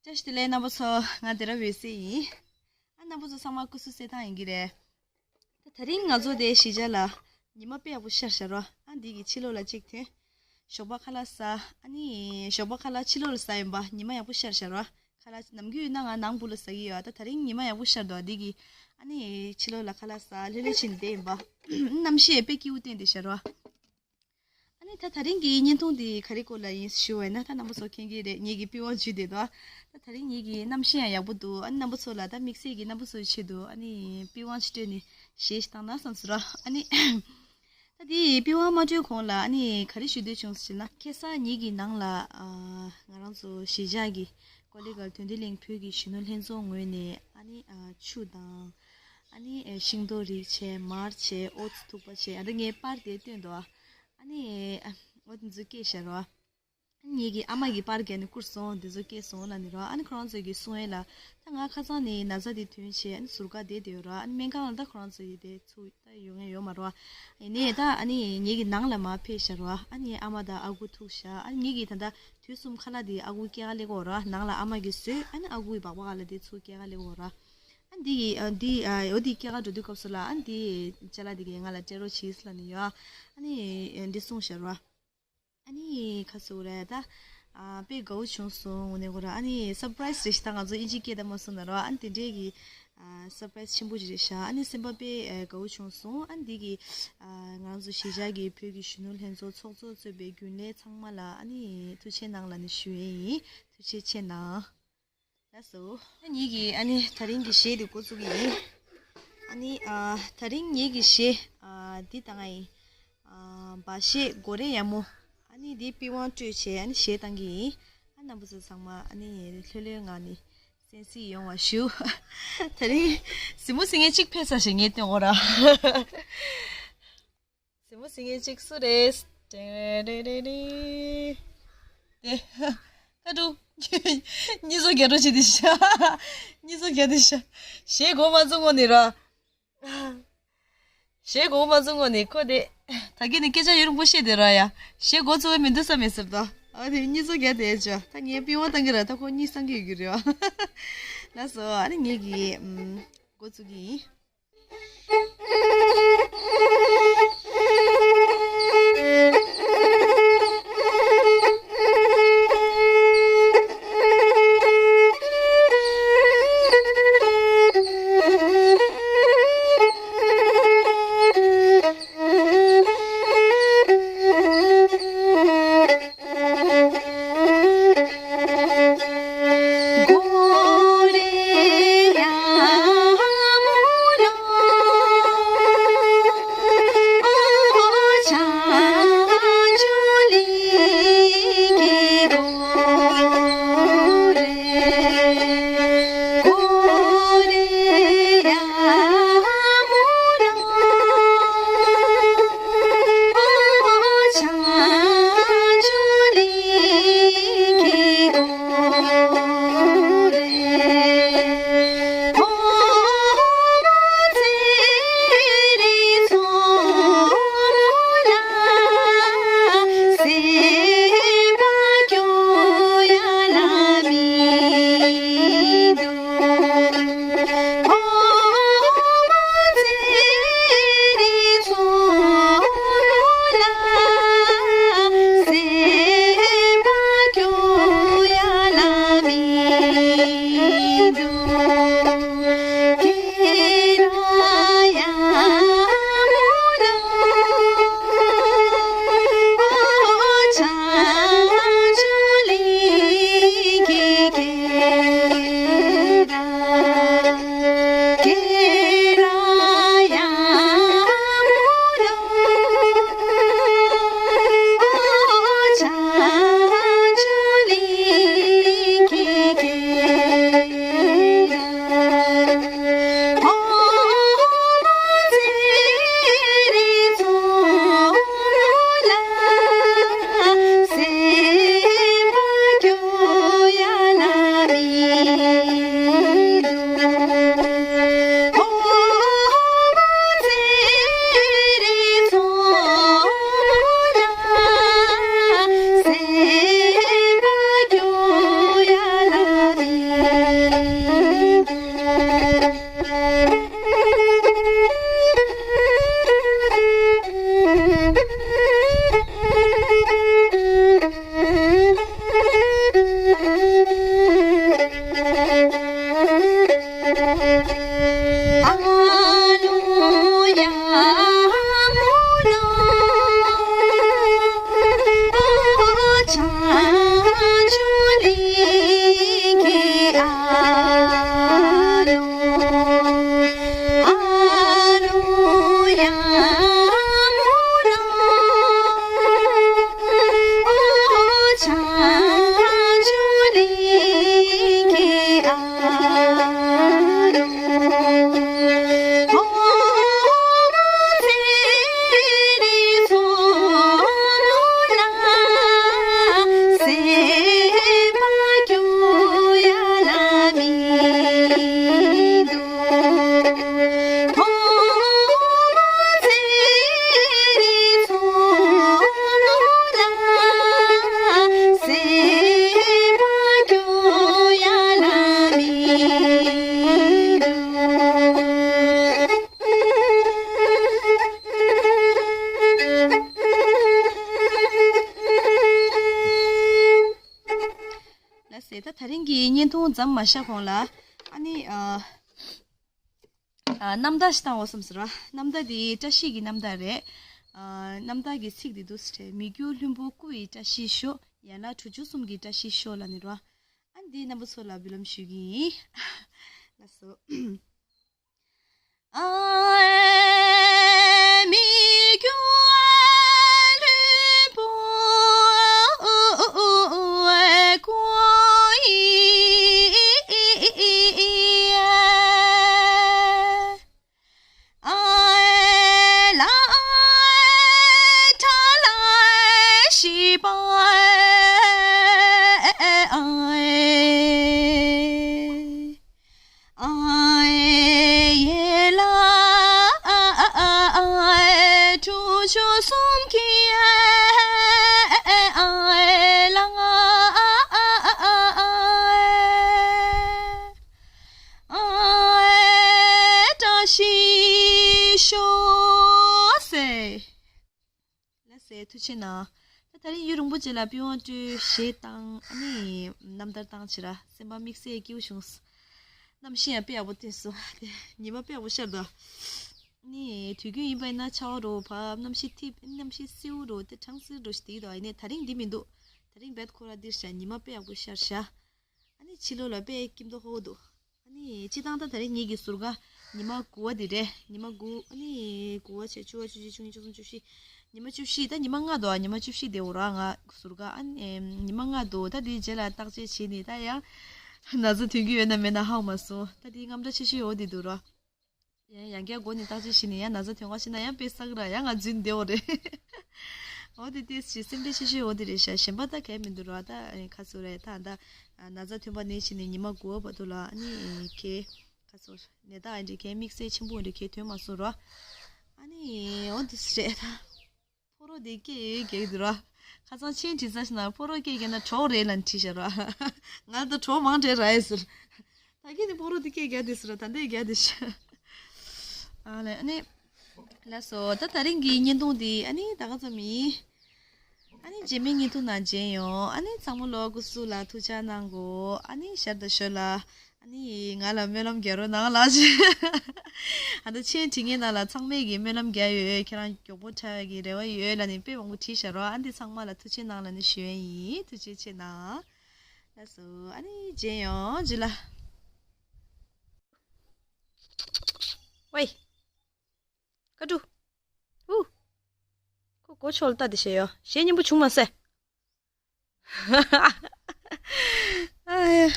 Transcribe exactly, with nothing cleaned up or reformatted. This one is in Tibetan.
བཀྲ་ཤིས་བདེ་ལེགས་རྣམ་པ་ཚོ། ང་དེ་ར་འོད་ཟེར་ཡིན། ཨ་རྣམ་པ་ཚོ་ཚང་མ་སྐུ་གཟུགས་གསལ་ཐང་ཡིན་གྱི་རེད། ད་དེ་རིང་ང་ཚོ་དེ་གཞིས་ཆགས་ལ་ཉི་མ་དཔེ་ཡག་པོ་ཤར་ཤར་རོ། ཨ་འདི་གི་ཕྱི་ལོགས་ལ་གཅིག་ཐོན། ཞོགས་པ་ཁ་ལག་ཟ། ཨ་ནི་ཞོགས་པ་ཁ་ལག་ཕྱི་ལོགས་ལ་ཟ་ཡིན་པ། ཉི་མ་ཡག་པོ་ཤར་ཤར་རོ། ཁ་ལག་ནམ་རྒྱུན་ཡོད་ན་ང་ནང་སྦུག་ལ་ཟ་གི་ཡོད། ད་དེ་རིང་ཉི་མ་ཡག་པོ་ཤར་འདུག་འདི་གི། ཨ་ནི་ཕྱི་ལོགས་ལ་ཁ་ལག་ཟ་ལྷོད་ལྷོད་བྱས་ནས་བསྡད་ཡིན་པ། གནམ་གཤིས་དཔེ་སྐྱིད་པོ་བསྟན་བསྡད་ཤག་རོ། ཨ་ནི་ད་དེ་རིང་གི་བརྙན་ཐུང་འདི་ག་རེ་སྐོར་ལ་ཡིན་ཞུ་བ་ཡིན་ན། ད་རྣམ་པ་ཚོ་མཁྱེན་གྱི་རེད། ངེད་ཀྱི་པི་ཝང་འཇུས་བསྡད་འདུག་ད་དེ་རིང་ངེད་ཀྱི་གནམ་གཤིས་ཡང་ཡག་པོ་འདུག་ཨ་ནི་རྣམ་པ་ཚོ་ལ་ད་དམིགས་བསལ་གྱི་རྣམ་པ་ཚོའི་ཆེད་དུ་ཨ་ནི་པི་ཝང་ཅིག་སྤྲོད་ནས་གཞས་ཤིག་བཏང་ན་བསམ་སོང་ར། ཨ་ནི་ད་དེ་པི་ཝང་མ་སྤྲོད་གོང་ལ་ཨ་ནི་ག་རེ་ཞུ་འདོད་བྱུང་ཟེར་ན། ཁ་སང་ངེད་ཀྱི་ནང་ལ་ཨ་ང་རང་ཚོ་གཞིས་ཆགས་ཀྱི་ཀོ་ལི་གྷལ་དོན་ལྡན་གླིང་བོད་ཀྱི་གཞོན་ནུ་ལྷན་ཚོགས་ངོས་ནས་ཨ་ནི་ཨ་ཆུ་དང་། ཨ་ནི་ཨེ་ཤིང་ཏོག་རིགས་བྱས། མར་བྱས། ཨོ་ཙི་ཐུག་པ་བྱས། ཨ་ད་ངས་པར་དེ་སྟོན་འདུག་ཨ་ནི་ཨ་འོ་དེ་ཚོ་སྐྱེས་ཤག་རོ། ཨ་ནི་ངེད་ཀྱི་ཨ་མ་གིས་པར་བརྒྱབ་ནས་བསྐུར་སོང་། དེ་ཚོ་སྐྱེས་སོང་ལབ་ནས་རོ། ཨ་ནི་ཁོ་རང་ཚོ་གིས་གསུང་ཡས་ལ། ད་ང་ཁ་སང་ནས་ན་ཚ་དེ་ཐོན་བྱས་ཨ་ནི་ཟུར་བཀག་བསྡད་བསྡད་ཡོད་རོ། ཨ་ནི་སྨན་ཁང་ལ་ད་ཁོ་རང་ཚོ་ཡི་དེ་ཚུར་ད་ཡོང་ཡས་ཡོད་མ་རོ། ཡིན་ནའི་ད་ཨ་ནི་ངེད་ཀྱི་ནང་ལ་མར་ཕེབས་ཤག་རོ། ཨ་ནི་ངའི་ཨ་མ་དང་ཨ་ཁུ་ཐུག་ཤག་ཨ་ནི་ངེད་ཀྱི་ད་ལྟ་དུས་གསུམ་ཁ་ལག་དེ་ཨ་ཁུ་སྐྱེལ་ག་སླེབས་ཀྱི་ཡོད་རོ། ནང་ལ་ཨ་མ་གིས་བཟོས། ཨ་ནི་ཨ་ཁུ་གིས་སྦག་སྦག་ལ་དེ་ཚུར་སྐྱེལ་ག་སླེབས་ཀྱི་ཡོད་རོ། ཨ་འདི་གི་ཨ་འདི་ཨ་འོ་འདི་སྐྱེལ་ག་འགྲོ་དུས་སྐབས་སུ་ལ་ཨ་འདི་ཅ་ལག་འདི་གི་ང་ལ་སྤྲད་རོགས་གྱིས་ལབ་ནས་ཡོད། ཨ་ནི་འདི་གསུངས་ཤག་རོ། ཨ་ནི་ཁ་སུ་རེད་ད། ཨ་དཔེ་དགའ་བོ་བྱུང་སོང་། དངོས་གནས་ཁོ་ར། ཨ་ནི་སར་པ་རའི་སི་རེད་ཤག་ད་ང་ཚོ་དབྱིན་ཇི་སྐད་ད་མ་གསུངས་ན་རོ། ཨ་ནི་དེ་འདྲའི་གི་ཨ་སར་པ་རའི་སི་ཆེན་པོ་ཅིག་རེད་ཤག་ཨ་ནི་སེམས་པ་དཔེ་ཨ་དགའ་བོ་བྱུང་སོང་། ཨ་ནི་འདི་གི་ཨ་ང་ཚོ་གཞིས་ཆགས་ཀྱི་བོད་ཀྱི་གཞོན་ནུ་ལྷན་ཚོགས་ཚོགས་གཙོས་པའི་རྒྱུན་ལས་ཚང་མ་ལ་ཨ་ནི་ཐུགས་རྗེ་གནང་ལབ་ནས་ཞུ་ཡས་ཡིན། ཐུགས་རྗེ་ཆེ་གནང་། ལགས་སོ། ད་ངེད་ཀྱིས་ཨ་ནི་དེ་རིང་གི་གཞས་འདི་འགོ་བཙུགས་ཀྱི་ཡིན། ཨ་ནི་ཨ་དེ་རིང་ངེད་ཀྱི་གཞས་ཨ་འདི་བཏང་ཡིན། ཨ་བ་གཞས་གོ་རེ་ཡ་མོ། ཨ་ནི་འདི་པི་ཝང་སྤྲོད་བྱས་ཨ་ནི་གཞས་བཏང་གི་ཡིན། ཨ་རྣམ་པ་ཚོ་ཚང་མ་ཨ་ནི་ལྷོད་ལྷོད་ངང་ནས་གསན་གཟིགས་ཡོང་བ་ཞུ། དེ་རིང་གཟིགས་མོ་གཟིགས་མཁན་གཅིག་ཕེབས་ས་ཞིག་ངས་སྟོན་གོ་ར། གཟིགས་མོ་གཟིགས་མཁན་གཅིག་སུ་རེད། ཏེ་རེ་རེ་རེ། ཏེ། ཁ་ཐུག་གཉིས་སོ་བརྒྱ་འགྲོ་བྱེད་དེ་ཤ། གཉིས་སོ་བརྒྱ་དེ་ཤ། གཞས་གོ་མ་ཚུགས་གོང་ནས་ར། གཞས་གོ་མ་ཚུགས་གོང་ནས་ཁོ་དེ། ད་གིན་ནས་སྐད་ཆ་ཡུན་རིང་པོ་བཤད་དེ་ར་ཡ། གཞས་གོ་ཚུགས་པ་མི་འདུག་བསམ་མེད་ཟེར་ད། ཨ་དེ་གཉིས་སོ་བརྒྱ་དེ་ཅོ། ད་ངས་པི་ཝང་བཏང་གི་ར། ད་ཁོ་གཉིད་སངས་ཀྱི་ཡོད་ཀྱི་རེད་བ། ལགས་སོ། ཨ་ནི་ངེད་ཀྱིས་ཨམ་འགོ་བཙུགས་ཀྱི་ཡིན། ཙམ་མ་བཤད་གོང་ལ། ཨ་ནི་ཨ་ཨ་རྣམ་ཐར་ཞིག་བཏང་བ་བསམ་ཟེར་བ། རྣམ་ཐར་དེ་བཀྲ་ཤིས་ཀྱི་རྣམ་ཐར་རེད། ཨ་རྣམ་ཐར་གྱི་ཚིག་དེ་འདུག་སེ་བྲིས། མི་འགྱུར་ལྷུན་པོ་སྐུ་ཡི་བཀྲ་ཤིས་ཤོག་ཡན་ལག་དྲུག་ཅུ་གསུམ་གྱི་བཀྲ་ཤིས་ཤོག་ལབ་ནས་རོ། ཨ་ནི་འདི་རྣམ་པ་ཚོ་ལ་འབུལ་ལམ་ཞུ་གི་ཡིན། ལགས་སོ། ལགས་སེ། ཐུགས་རྗེ་གནང་། ད་དེ་རིང་གཡུ་རིན་པོ་ཆེ་ལ་པི་ཝང་སྤྲོད་གཞས་བཏང་། ཨ་ནི་རྣམ་ཐར་བཏང་བྱས་ར། སེམས་པ་དམིགས་བསལ་སྐྱིད་པོ་བྱུང་། གནམ་གཤིས་ཡང་དཔེ་ཡག་པོ་བསྟན་སོང་། དེ་ཉི་མ་དཔེ་ཡག་པོ་ཤར་འདུག་ནི་དུས་རྒྱུན་ཡིན་པ་ཡིན་ན་ཆར་པ་རོ་བབས། གནམ་གཤིས་འཐིབས། གནམ་གཤིས་བསིལ་པོ་རོ། དེ་གྲང་སིང་རོ་ཞིག་དེ་ཡིན་དོ། ཡིན་ནའི་དེ་རིང་འདི་མི་འདུག་དེ་རིང་རྦད་ཁོ་ར་འདིར་བཞག་ཉི་མ་དཔེ་ཡག་པོ་ཤར་བཞག་ཨ་ནི་ཕྱི་ལོགས་ལ་དཔེ་སྐྱིད་མདོག་ཁ་པོ་འདུག་ཨ་ནི་སྤྱིར་བཏང་ད་དེ་རིང་ངེད་ཀྱི་ཟུར་ཁ་ཉི་མ་དགུ་པ་འདི་རེད། ཉི་མ་དགུ། ཨ་ནི་དགུ་པ་བྱས། བཅུ་པ། བཅུ་གཅིག་བཅུ་གཉིས། བཅུ་གསུམ། བཅུ་བཞི། ཉི་མ་བཅུ་བཞི། ད་ཉི་མ་ལྔ་འདུག་ཨ་ཉི་མ་བཅུ་བཞི་དེ་འོ་ར་ང་ཟུར་ཁ་ཨ་ནི་ཉི་མ་ལྔ་འདུག་ད་དེའི་རྗེས་ལ་བརྟག་དཔྱད་བྱས་ནས་ད་ཡང་ན་ཚ་ཐོན་གྱི་ཡོད་ན་མེད་ན་ཧ་གོ་མ་སོང་། ད་དེའི་རྔམ་སྐྲག་ཆེ་ཤོས་འོ་དེ་འདུག་ར། ཡང་ཡང་བསྐྱར་སྒོ་ནས་བརྟག་དཔྱད་བྱས་ནས་ཡང་ན་ཚ་ཐོན་པ་ཤེས་ན་ཡང་དཔེ་བསགས་ར། ཡང་ང་རྫུན་བསྡད་འོ་རེད། འོ་དེ་ཏོག་ཙམ་སེམས་ཁྲལ་ཆེ་ཤོས་འོ་དེ་རེད་ཤག་གཞན་པ་ད་གལ་མི་འདུག་ར། ད་ཁ་སོ་རེད། ད་ད་ན་ཚ་ཐོན་པ་ནས་བྱས་ནས་ཉི་མ་དགུ་པ་བར་དུ་ལ་ཨ་ནི་གལ་ཁ་སོ་ནད་རྟགས་ཨ་འདྲ་གལ་དམིགས་བསལ་ཆེན་པོ་འདྲ་གལ་ཐོན་མ་སོང་ར། ཨ་ནི་འོ་དེ་རེད་ད། ཕོ་རོག་དེ་སྐད་ཡོད་རྒྱག་གི་འདུག་ར། ཁ་སང་མཆན་བྲིས་ཚར་ཞིག་ན་ཕོ་རོག་སྐད་རྒྱག་ན་གྲོགས་རེད་ལབ་བྲིས་ཤག་ར། ང་ད་གྲོགས་མང་དྲགས་ར་ཡ་ཟེར། ད་གིན་ནི་ཕོ་རོག་དེ་སྐད་རྒྱག་དེ་ཟེར་ར། ད་འདི་རྒྱག་དེ་ཤག་ཨ་ལེ་ཨ་ནི། ལགས་སོ། ད་དེ་རིང་གི་བརྙན་ཐུང་འདི་ཨ་ནི་ད་ག་ཙམ་ཡིན། ཨ་ནི་རྗེས་མའི་བརྙན་ཐུང་ནང་མཇལ་ཡོང་། ཨ་ནི་ཚང་མ་ལོ་སྐུ་གཟུགས་ལ་ཐུགས་ཅག་གནང་གོ་ཨ་ནི་ཞར་དང་ཞོར་ལ། ཨ་ནི་ང་ལ་སྨོན་ལམ་རྒྱག་རོགས་གནང་ལགས། ཨ་ནི་མཆན་བྲིས་མཁན་རྣམས་ལ་ཚང་མས་ཀྱིས་སྨོན་ལམ་རྒྱག་ཡོད། ཁྱེད་རང་མགྱོགས་པོ་དྲག་གི་རེ་བ་ཡོད་ལབ་ནས་དཔེ་མང་པོ་བྲིས་ཤག་རོ། ཨ་འདི་ཚང་མ་ལ་ཐུགས་རྗེ་གནང་ལབ་ནས་ཞུ་ཡས་ཡིན། ཐུགས་རྗེ་ཆེ་གནང་། ལགས་སོ། ཨ་ནི་མཇལ་ཡོང་། རྗེས་ལ། ཝེ། ཀ་ཀྲུ། ཨུ། ཁོ་གོ་ཆོག་ལ་ལྟ་དེ་བྱས་ཡོ། གཞས་སྙན་པོ་བྱུང་མ་སེ། ཨ་ཡ།